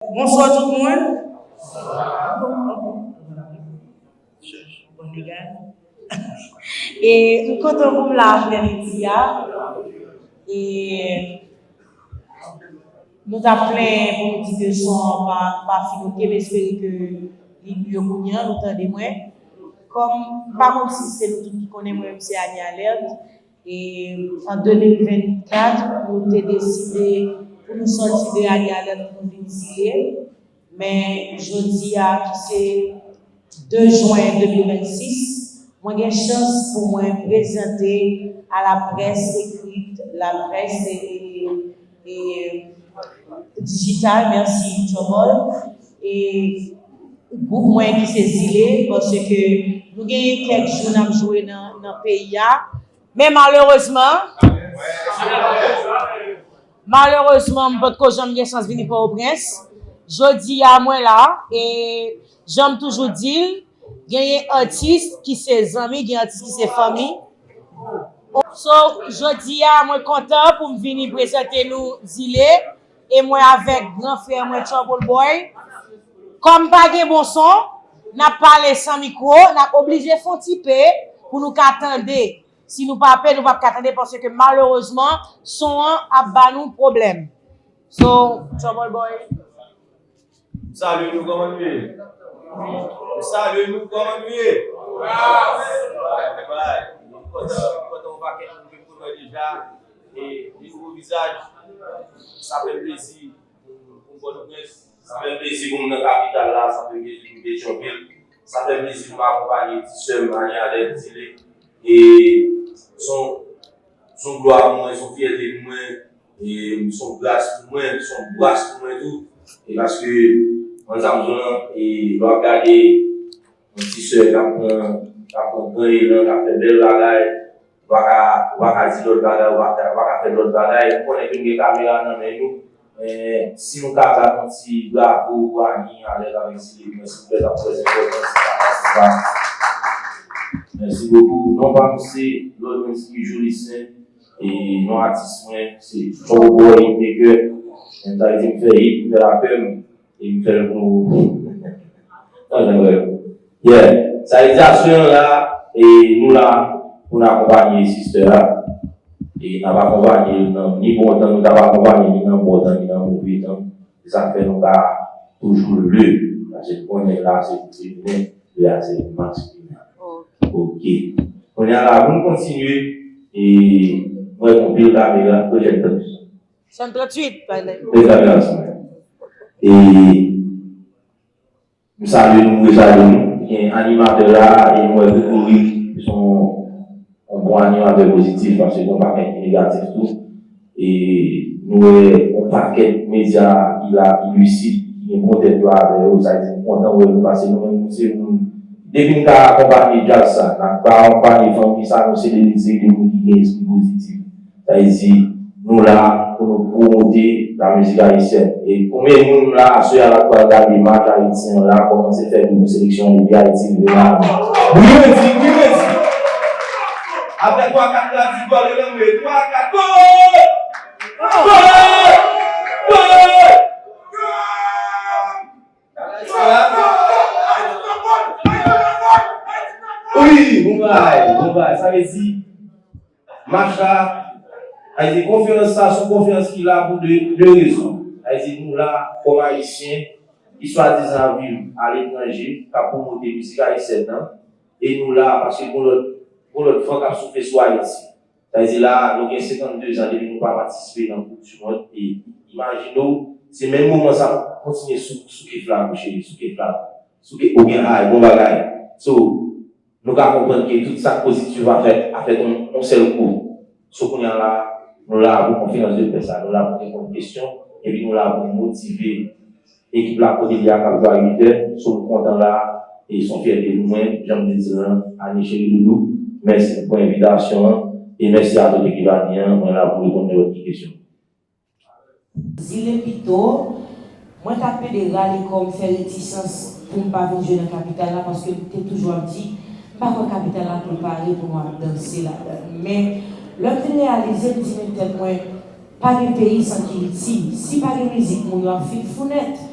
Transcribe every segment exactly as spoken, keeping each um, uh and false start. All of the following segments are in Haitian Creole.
Bonswa tout moun. Bon, legal. E m kontan pou m la aprèmidi a. E nou t ap plenyen pou nou di ke son an pa, pa fin oke, m espere ke li miyo kounye a, nou tande mwen. Kòm, m pa konn si se nou tout ki konnen, mwen menm se Annie Alerte. E an de mil vennkat, nou te deside pou nou sòti de Annie Alerte pou nou vin Zile. Men jodi a, ki se de jen de mil vennsis, mwen gen chans pou mwen prezante a laprès ekrit, laprès e, e, dijital, mèsi Tchòbòl, e gwoup mwen ki se Zile, paske nou genyen kèk jou n ap jwe nan, nan peyi a. Men malerezman, malerezman, m potko janm gen chans vini Pòtoprens. Jodi a, mwen la, e jan m toujou di l, genyen atis ki se zanmi, gen atis ki se fanmi. So, jodi a, mwen kontan pou m vini prezante nou Zile, e mwen avèk gran frè mwen, Trouble Boy. Kòm pa gen bon son, n ap pale san mikwo, n ap oblije fè yon ti pe pou nou ka tande. Si nou pa pe, nou p ap ka tande paske malerezman, son an ap ba nou pwoblèm. So, Trouble Boy. M salye nou, kòman nou ye? M salye nou, kòman nou ye? Bay, bay. M kontan, m kontan yon pakèt moun ke m kontan deja. E de nouvo vizaj, sa fè m plezi pou, pou Pòtoprens. Sa fè m plezi pou m nan kapital la, sa fè m plezi pou Petyonvil. Sa fè m plezi pou m akonpaye ti sè m, Annie Alerte Zile. E son, son glwa pou mwen, son fyète pou mwen. E son gras pou mwen, son gras pou mwen tou. E paske, mwen sa m di w lan, e lè w ap gade yon ti sè k ap pran, k ap pran gran elan, k ap fè bèl bagay, ou pa ka, ou pa ka di lòt bagay, ou pa ka, ou pa ka fè lòt bagay. M konnen ke n gen kamera nan men nou, men si nou ka bat yon ti bravo pou Annie Alerte avèk Zile, mwen silvouplè, t ap trè enpòtan, si sa pa, si sa. Mèsi bokou. Non pa m se Lawrence Guy Jolicin, e non atis mwen se Trouble Boy Hitmaker. Menm sa vle di m fè hit, m fè lapè m, e m fè l pou, non, jan m wè. Yeah. Sa vle di aswè an la, e nou la pou n akonpaye sistè a. E n ap akonpaye l nan ni bon tan, nou t ap akonpaye li nan bon tan, ni nan move tan. Se sa k fè nou ka toujou le. Paske n konnen la se pou feminen, le a se pou maskilen. Ok. Kounye a la, pou n kontinye, e mwen gen anpil kamera, pwojèktè. San tranntuit, pa egzanp. Egzakteman. E M salye nou, m resalye nou. Gen animatè la, e m wè Gregory, se yon, yon bon animatè pozitif, paske gen yon pakèt ki negatif tou. E nou wè yon pakèt medya ki la, ki lisid, ki gen bon tèt yo avè yo, sa vle di m kontan wè nou, paske nou menm, nou se moun, depi n ka akonpaye djaz sa, n ap akonpaye fanmi sa, nou se de, se de moun ki gen espri pozitif. Sa vle di, nou la pou nou pwomote lamizik ayisyèn. E konbyen moun la, aswè a, la, k pral gade match Ayiti an la, kòmanse fè pou seleksyon an depi Ayiti rive la? Wi, mwen di, wi, mwen di. Apre twa kat la, di gòl, e lanmè, twa kat, gòl! Gòl! Gòl! Wi, bon bagay, bon bagay. Sa vle di, match la, sa vle di, konferans sa, se yon konferans ki la pou de, de rezon. Sa vle di, nou la, kòm Ayisyen, ki swadizan ap viv aletranje, k ap pwomote mizik ayisyèn nan, e nou la, paske gon lòt, gon lòt van k ap soufle sou Ayiti. Sa vle di la, nou gen senkanndezan depi nou pa patisipe nan Koup di Mond, e imajine w, se menm moman sa pou kontinye sou, souke flag ou, cheri, souke flag, souke, oubyen ay, bon bagay. So, nou ka konprann ke tout sa k pozitif a fèt, a fèt yon, yon sèl kou. So, kounye a la, nou la pou konferans de près la, nou la pou reponn kesyon, epi nou la pou motive ekip la kote li a k ap jwe a uit è, so m kontan la, e se yon fyète pou mwen, jan m te di l lan, Annie cheri doudou, mèsi pou envitasyon an, e mèsi a tout ekip Annie an, mwen la pou reponn nenpòt ki kesyon. Zile pito, mwen t ap plede rale kò m, fè retisans pou m pa vin jwe nan kapital la, paske m te toujou ap di, m pa kwè kapital la prepare pou nou ap danse ladan l. Men, lè m vin reyalize, m di menm tèt mwen, pa gen peyi san kilti. Si pa gen mizik, moun yo ap fin fou nèt.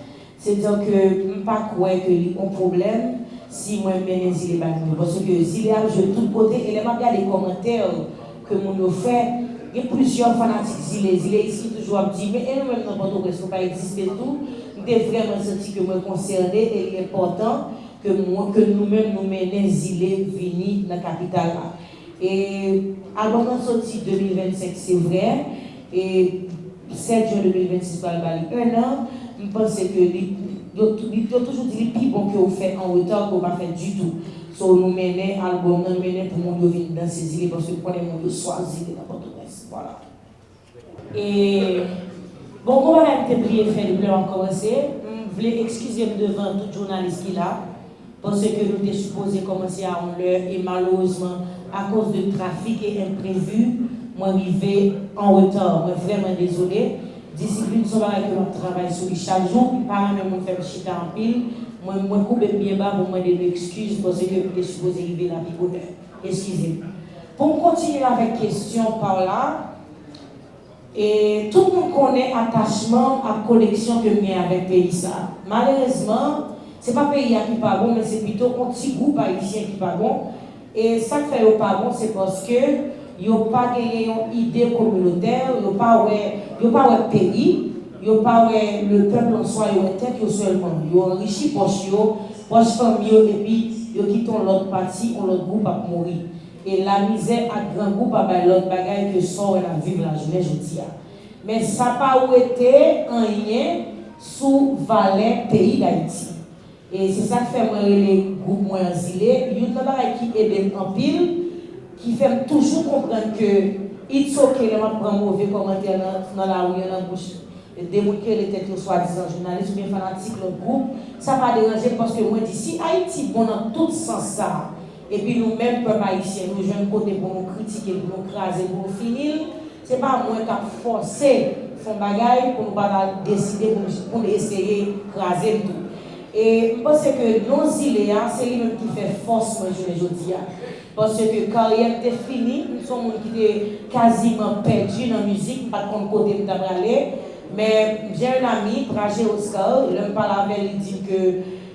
Sètadi ke m pa kwè ke li yon pwoblèm si mwen mennen Zile bay moun yo. Paske Zile ap jwe tout kote, e lè m ap gade kòmantè ke moun yo fè, gen plizyè fanatik Zile. Zile isit toujou ap di, men e nou menm nan Pòtoprens, nou pa egziste tou? M te vrèman santi ke mwen konsène e li enpòtan ke mwen, ke nou menm nou mennen Zile vini nan kapital la. E albòm nan soti de mil vennsenk, se vrè. E sèt jen de mil vennsis pral ba li en an. M panse ke li, yo, li, yo toujou di li pi bon ke w fè an reta ke w pa fè ditou. So, nou mennen albòm nan, nou mennen pou moun yo vin danse Zile, paske m konnen moun yo swaf Zile nan Pòtoprens. Vwala. E, bon, gon bagay m te bliye fè depi lè m ap kòmanse. M vle ekskize m devan tout jounalis ki la, paske nou te sipoze kòmanse a yon lè, e malerezman, akoz de trafik e enprevi, mwen rive an reta. Mwen vrèman dezole. Disiplin se yon bagay ke m ap travay sou li chak jou. M pa renmen moun fè m chita anpil. Mwen, mwen koube m byen ba pou mande nou ekskiz, paske m te sipoze rive la pi bonè. Eskize m. Pou m kontinye avèk kesyon pa w la, e tout moun konnen atachman ak koneksyon ke m gen avèk peyi sa a. Malerezman, se pa peyi a ki pa bon, men se pito yon ti gwoup ayisyen ki pa bon. E sa k fè yo pa bon, se paske yo pa genyen yon ide kominotè, yo pa wè, yo pa wè peyi, yo pa wè le peuple en soi, yo wè tèt yo sèlman. Yo anrichi pòch yo, pòch fanmi yo, epi yo kite yon lòt pati, yon lòt gwoup ap mouri. E lamizè ak grangou pa bay lòt bagay ke sa w wè n ap viv lajounen jodi a. Men sa pa wete anyen sou valè peyi Dayiti. E se sa k fè mwen rele gwoup mwen an Zile. Youn nan bagay ki ede m anpil, ki fè m toujou konprann ke it's ok lè m ap pran move kòmantè nan, nan lari an, nan bouch de moun ki rele tèt yo swadizan jounalis oubyen fanatik lòt gwoup, sa pa deranje m, paske mwen di si Ayiti bon nan tout sans sa a, epi nou menm pèp ayisyen, nou jwenn kote pou nou kritike l, pou nou kraze l, pou nou fini l, se pa mwen k ap fòse fè yon bagay pou nou pa ta deside pou nou, pou nou eseye kraze l tou. E m panse ke non Zile a, se li menm ki fè fòs mwen jounen jodi a. Paske karyè m te fini, m se yon moun ki te kaziman pèdi nan mizik, m pa t konn kote m ta prale. Men j'ai un ami, Praje Oscar, lè m pale avè l, li di m ke,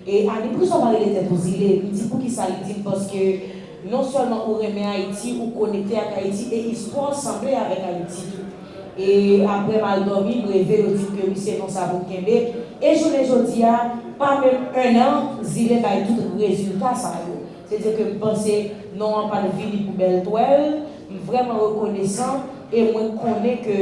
e Ani, poukisa w pa rele tèt ou Zile? M di, poukisa? Li di m, paske non sèlman ou renmen Ayiti, ou konekte ak Ayiti, e istwa w sanble avèk Ayiti tou. E apre m al dòmi, m reve, yo di m ke wi, se non sa pou m kenbe. E jounen jodi a, pa menm en an, Zile bay tout rezilta sa yo. Se di ke m panse non an pa t vini pou bèl twèl. M vrèman rekonesan e mwen konnen ke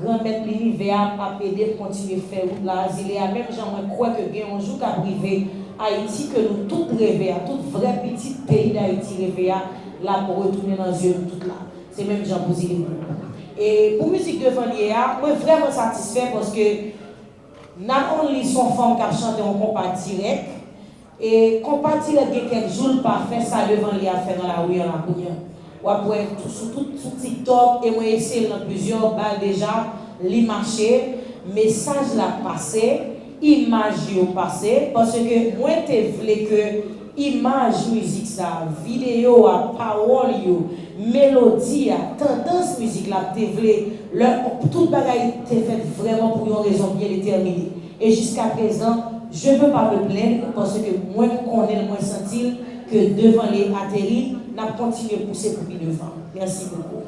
Granmèt linivè a ap ede m kontinye fè wout la. Zile a, menm jan mwen kwè ke gen yon jou k ap rive, Ayiti ke nou tout reve a, tout vrè pitit peyi Dayiti reve a, l ap retounen nan zye nou tout la. Se menm jan pou Zile Group. E pou mizik Devan L Ye a, mwen vrèman satisfè paske Not Only se yon fanm k ap chante yon konpa dirèk, e konpa dirèk gen kèk jou l pa fè sa Devan L Ye ap fè nan lari an la kounye a. W ap wè l tou sou tout, sou TikTok, e mwen eseye l nan plizyè bal deja, li mache, mesaj la pase, imaj yo pase, paske mwen te vle ke imaj mizik sa, videyo a, pawòl yo, melodi a, tandans mizik la, m te vle lè tout bagay te fèt vrèman pou yon rezon byen detèmine. E jiskaprezan, je peux pas me plaindre, paske mwen konnen l, mwen santi l, ke Devan L Ye ateri, n ap kontinye pouse pou pi devan. Mèsi bokou.